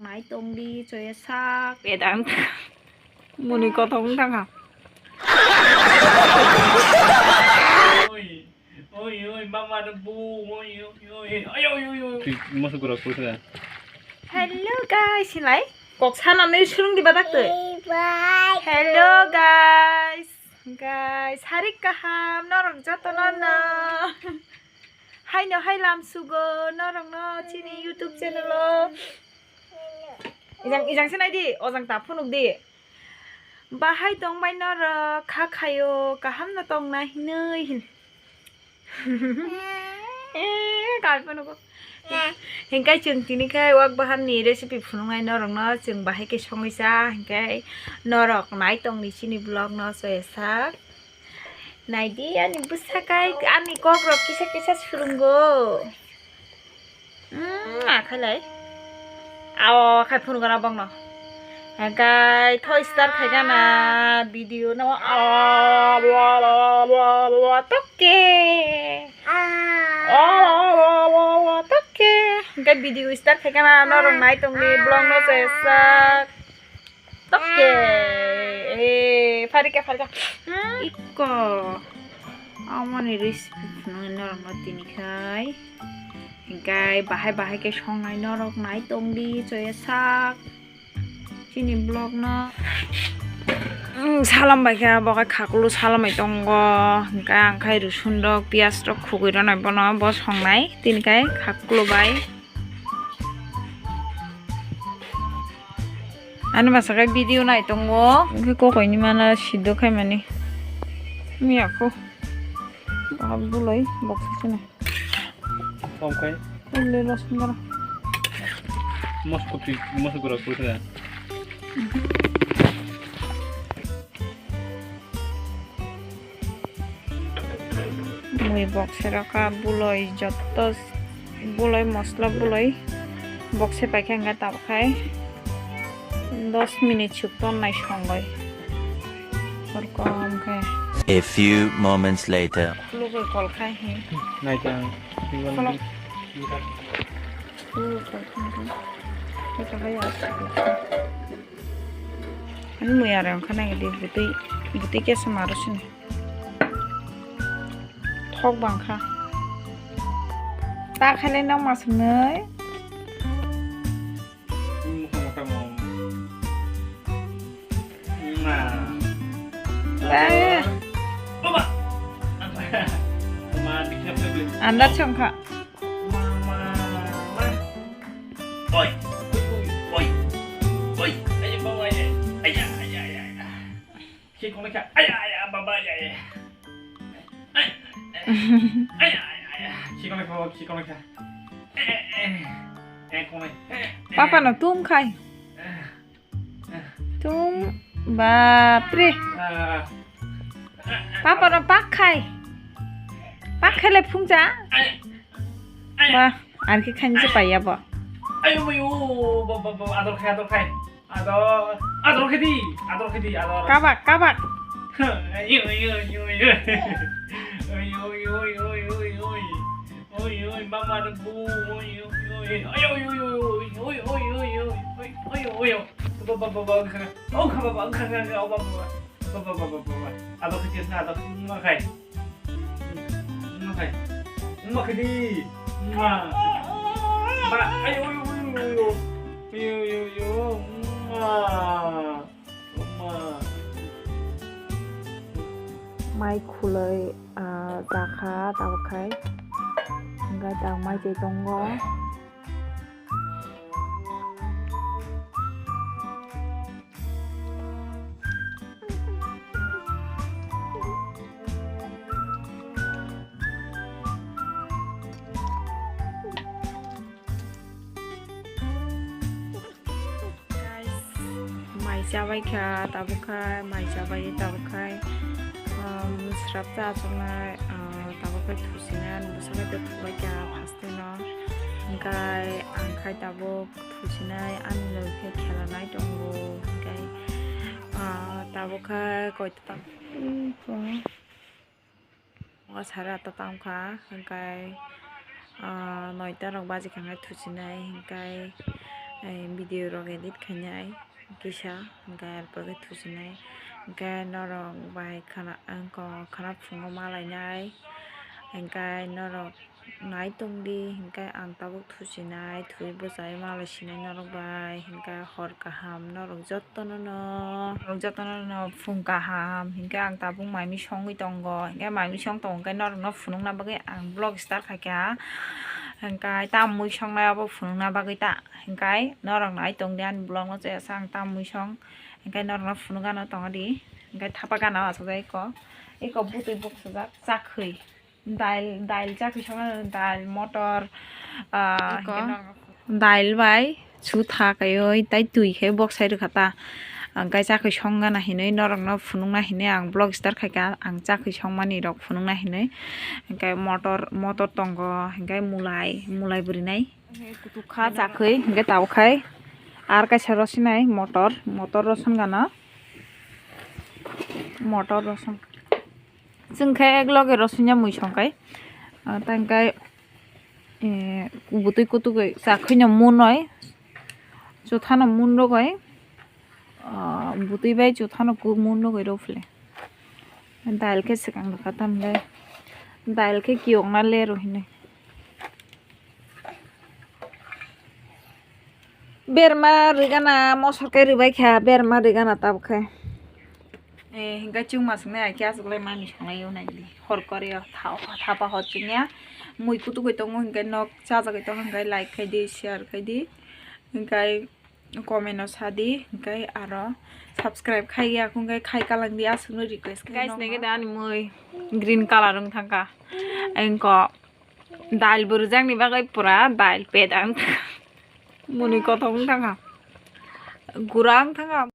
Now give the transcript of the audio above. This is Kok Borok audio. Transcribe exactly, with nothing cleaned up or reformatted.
Ai tongdi choya sak edang. Muni kothok wng thangkha. Oi, oi, oi, mama no bu, oi, oi, oi, oi, oi, oi, oi. Twi masa gura koi sa. Hello guys, hinlai. Kok sana nei sulung di badak twi. Hello guys. Guys, hari kaham norok joto no no. Haino hai lam sugo norok no chini YouTube channel o. Ijang, ijang se nai di, ojang ta phunuk di. Bahai tongbai norok, kha khayo, kaham no tongna hinui hin. Eh, kalpano ko. Hingkai chwng tini khai wak bahan ni recipe phunuknai norok no, chwng bahai khe songwi cha, hingkai norok nai tongni chini vlog no choya sak. Naidi ani bwsakai ani kokrok kisa kisa surungo. Mm, akhalai. Aw, khai phunukana bongno. Hingkai thoi start khaikana video no. Aw, bwa, bwa, bwa, bwa, bwa, tokke. Aw, bwa, bwa, bwa, bwa, tokke. Hingkai video start khaikana norok nai tongni vlog no chesak. Tokke. Eh, pharika, pharika. Hmm? Ikko. Amoni recipe phunuknai norokno tini khai. Hingkai bahai bahai khe songnai norok nai tongdi, choya sak. Chini vlog no. Hmm, salam bai khe abo khai khakulu salamai tongo. Hingkai ang khai rusun rok, piyaj rok khugui rwnai bono bo songnai. Tini khai khakulu bai. Ani masa khe video nai tongo. Hwnkhe kokoi ni mana siddo khai mani. Miya kho. Bahai bulai box sini. Tom khai. Ule los mara. Mos kopi, mos gura kopi kha. Mui box serok kha, buloi jotto buloi mosla buloi box se paikha, hingkhe tabuk khai dos minute suk tonnai songoi horkom khe. A few moments later. Lugoi kol khai hi. Naikha. Kolok. Lugoi kol khai hi. Ito hai. Ani mui are wngkha nai di bwtwi, bwtwi kesa maro sini. Thok bang kha. Ta khaile nok masuknwi. Ba. Andar chong kha. Oi. Oi. Oi. Aya, baba, aya. Aya, aya, aya, aya. Khi kong lekha. Aya, aya, baba, aya, aya. Aya, aya, aya. Khi kong lekha, baba, khi kong lekha. Eh, eh, eh. Eh, kong le. Eh, eh. Papa no tum khai. Eh. Tum, bapre. Ah. Papa no pak khai. Pak khai le phungcha. Ai. Ai. Ba, ar khe khaini se paiya bo. Ayo, ayo, ba, ba, ba, ador khai, ador khai. Ador, ador khai di, ador khai di, ador. Kabak, kabak. Ayo, ayo, ayo, ayo. Ayo, ayo, ayo, ayo, ayo. Oi, oi, mama no bu, oi, oi, oi. Ayo, ayo, ayo, ayo, ayo, ayo, ayo. Oi, oi, oi, oi. Ba, ba, ba, ba, ang kha, ang kha, ba, ba, ang kha, ang kha, ang kha, ba, ba, ba. Ba, ba, ba, ba, ba, ba. Ador khai di, ador khai. Mma khai. Mma khai. Mma khai di. Mma. Ba, ayo, ayo, ayo, ayo. Ayo, ayo, ayo. Mma. Mma. Mai khulai, ah, jakha, tabuk khai. Hingkhe tak mai twi tongo. Guys, mai chabai kha, tabuk khai, mai chabai tabuk khai, um, srap ta achuknai, uh, tabuk khai thusinai, ani bwsa khai tei thubai kha first time no, hingkai ang khai tabuk thusinai, ani logi khe khela nai tongo, hingkai, uh, tabuk khai koito tam. O sara to tang kha, hingkai, ah, noita rok baji kha hingkai thuchinai, hingkai, Ai video rok edit khainai kisa, hwnkhe arpore thujinai, hwnkhe norok bai khana, ang kok khana phungo malainai, hwnkhe norok nai tongdi, hwnkhe ang tabuk thujinai, thwi bwchai malai sinai norok bai, hwnkhe hor kaham norok jotono no, norok jotono no phung kaham, hwnkhe ang tabuk mai mui songwi tongo, hwnkhe mai mui song tongo, hwnkhe norokno phunukna bagwi ang vlog start khaikha, hwnkhe tamo mui songnai abo phunukna bagwi ta. Hwnkhe norok nai tongdi ani vlog no, chaya sa ang tamo mui song. Hwnkhe norok no phunuk gana tongo di. Hwnkhe thapa gana o asuk jak eko. Eko butwi buksujak chakhwi. Dail, dail chakhwi song, dail, motor, ah, eko hwnkhe norok no phunuk. Dail bai chutha kaiwi tai twi khai boksai rwkha ta. Hwnkhe chakhwi song gana hinwi norok no phunukna hinwi ang vlog start khaikha. Ang chakhwi songmani rok phunukna hinwi. Hwnkhe motor, motor tongo. Hwnkhe mulai, mulai bwrwi nai. Kutuk kha chakhwi, hwnkhe tabuk khai ar kaisa rosinai motor, motor roson gana, motor roson. Chwng khe ek loge rosinai mui song kai. Ah, tang kai, eh, butwi kutuk bai chakhwi no mun oi, chutha no mun rogoi, ah, butwi bai chutha no ku-, mun rogoi rw phile. Dail khe swkang rwkha tamle, dail khe kiyokna le rw hinwi. Berma rwgana mosor khe rwbaikha, berma rwgana tabukhe. Eh, hwnkhe chwngma swngnai, ai khe achuklai mani songlaio naidi. Hor kore o, tha-, thapa hor chwngya. Mui kutugwi tongo hwnkhe nok chajagwi tongo hwnkhe like khaidi, share khaidi. Hwnkhe comment o sadi, hwnkhe aro subscribe khaiya, hwnkhe khai kalangdi, aswkno request khai. Guys, nege da ani mui green colour wng thangkha. Engko Dail bo rwjakni bagwi pura dail pet ang. Muni kothok wng thangkha. Gura wng thangkha.